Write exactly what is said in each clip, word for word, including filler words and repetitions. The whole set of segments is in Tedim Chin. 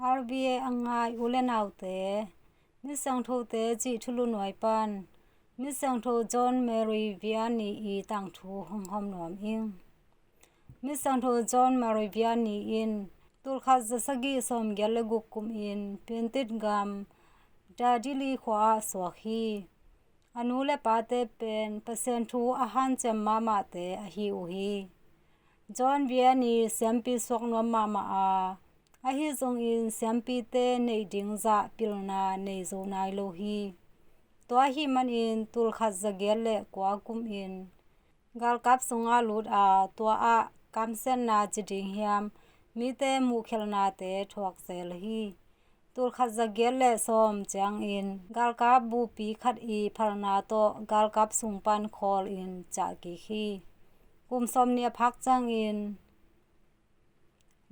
R V A a ngai u le naute, Misiangthote cih thulu nuai pan Misiangtho John Mary Vianney i tangthu hong hawm nuam ing. Misiangtho John Mary Vianney in tulkhat zasagih sawmgiat le guk kumin Piantit gam Dadili khua ah suak hi. A nu le pate pen Pasian thu a hanciam mahmahte ahi uh hi. John Vianney siampi suak nuam mahmah a, ahi zongin siampite neih ding zah pilna nei zo nai lo hi. Tua ahih manin tulkhat zagiat le kua kumin galkap sungah lut a, tua ah kamsiatna ci ding hiam, mite muhkhelhnate thuak zel hi. Tulkhat zagiat le sawm ciangin galkap bupi khat i phalna tawh galkap sung pan khawlin ciah kik hi. Kum sawmnih a phak ciangin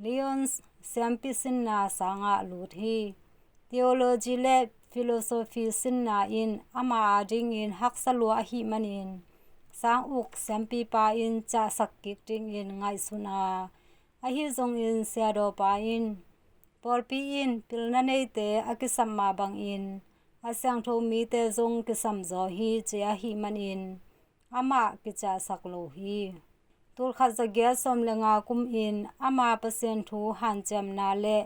Lyons siampi sinna sangah lut hi. Theology le philosophy sinna in ama adingin haksa lua ahih manin sang uk siampipa in ciahsak kik dingin ngaihsun a, ahi zongin siadawpa in, pawlpi in pilna neite a kisam mah bangin a siangtho mite zong kisam zaw hi ci ahih manin amah kiciahsak lo hi. Tulkhat zagiat sawm le nga kumin ama Pasian thu hanciamna le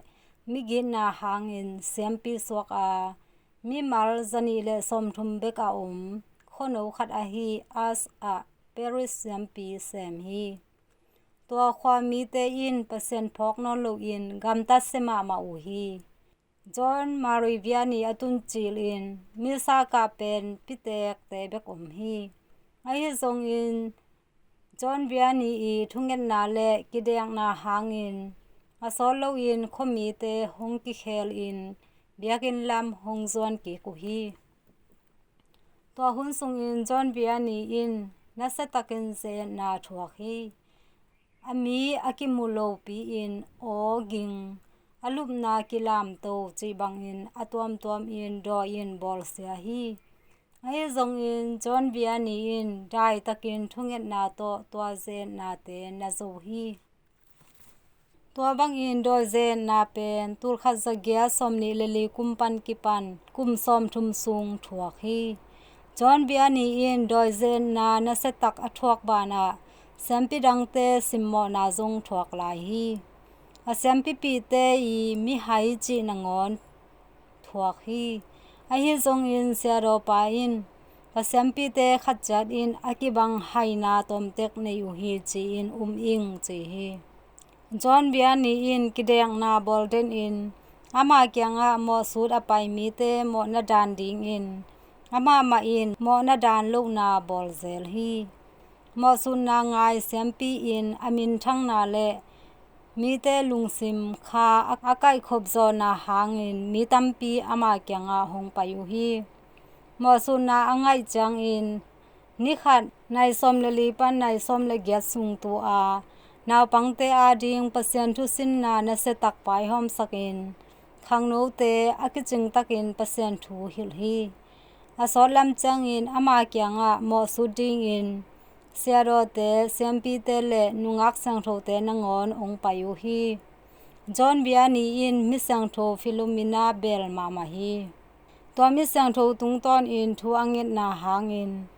migitna hangin siampi suak a, mimal zanih le sawmthum bek a om khuano khat ahi Ars ah Parish siampi sem hi. Tua khua mite in Pasian phawk nawn loin gamtat sia mahmah uh hi. John Mary Vianney a tun cilin misa kah pen pitekte bek om hi. Ahi zongin John Vianney i thungetna le kidekna hangin a sawt loin khuamite hong kikhelin biakinn lam hong zuan kik uh hi. Tua hun sungin John Vianney in nasiatakin ze-etna thuak hi. A mi a kimu lopi-in aw ging, a lupna kilamto cih bangin a tuamtuamin dawi-in bawlsia hi. Ahi zongin John Vianney in daitakin thungetna tawh tua ze-etnate na zo hi. Tua bangin dawi ze-etna pen tulkhat zagiat sawmnih le li kum pan kipan kum sawmthum sung thuak hi. John Vianney in dawi ze-etna nasiatak a thuak banah siampi dangte simmawhna zong thuak lai hi. A siampipihte i mihai cih nangawn thuak hi. Ahi zongin siadawpa in, ka siampite khat ciat in a kibang haina tomtek nei uh hi ci-in um ing ci hi. John Vianney in kidekna bawl denin ama kiangah mawhsut a pai mite mawhna dan dingin amah mah in mawhna dan lohna bawl zel hi. Mawhsutna ngai siampi in a minthangna le mite lungsim kha a, a kaihkhop zawhna hangin mi tampi ama kiangah hong pai uh hi. Mawhsutna a ngaih ciangin ni khat nai sawm le li pan nai sawm le giat sung tu a naupangte ading Pasian thusinna nasiatak paihawmsakin khangnote a kicingtakin Pasian thu hilh hi. A sawtlam ciangin ama kiangah mawhsut dingin siadawte, siampite le nungak siangthote nangawn hong pai uh hi. John Vianney in mi siangtho Philomena bel mahmah hi. Tua mi siangtho tungtawnin thu a ngetna hangin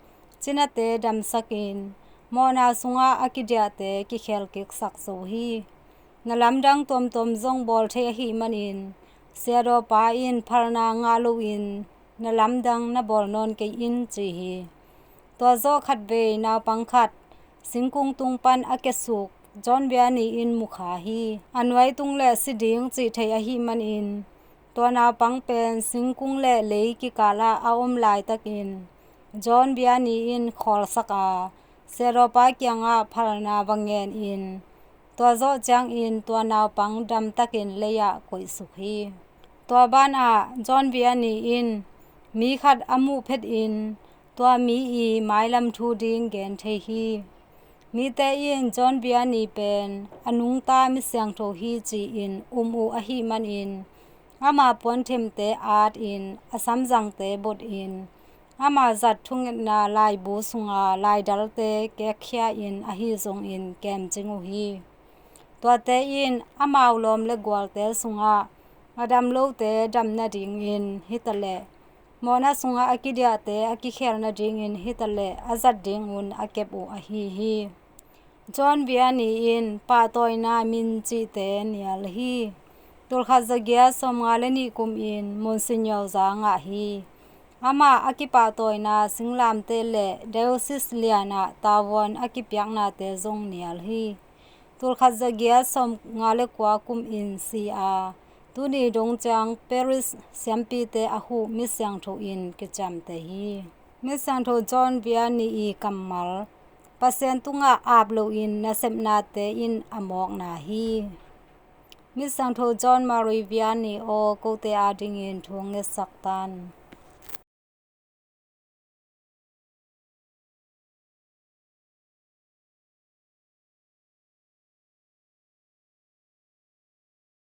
cinate damsakin mawhna sungah a kidiahte kikhelkiksak zo hi. Na lamdang tuamtuam zong bawl thei ahih manin siadawpa in phalna ngah loin na lamdang na bawl nawn kei in ci hi. Tua zawh khatvei naupang khat singkung tung pan a kiasuk John Vianney in mukha hi. A nuai tung le si ding cih thei ahih manin tua naupang pen singkung le lei kikalah a om laitakin John Vianney in khawlsak a siadawpa kiangah phalna va ngenin tua zawh ciangin tua naupang damtakin lei-ah koihsuk hi. Tua banah John Vianney in mi khat a muh phetin tua mi i mailam thu ding gen thei hi. Mite in John Vianney pen a nungta mi siangtho hi ci-in um uh ahih manin ama puanthemte atin a samzangte botin ama zat thungetna laibu sunga laidalte kekkhia-in ahi zongin kemcing uh hi. Tuate in amau lawm le gualte sungah a damlote dam nadingin hitaleh, mawhna sungah a kidiahte a kikhel nadingin hitaleh a zat dingun a kep uh ahi hi. John Vianney in pahtawina min cihte nial hi. Tulkhat zagiat sawmnga le nih kumin Monsignor za ngah hi. Amah a kipahtawina singlamteh le diocese lianah tavuan a kipiaknate zong nial hi. Tulkhat zagiat sawmnga le kua kumin si a, tuni dong ciang Paris siampite a huh misiangtho in kiciamteh hi. Misiangtho John Vianney i kammal Pasian tungah ap loin nasepnate in a mawkna hi. Misiangtho John Marie Vianney aw, kote adingin thu ngetsak tan.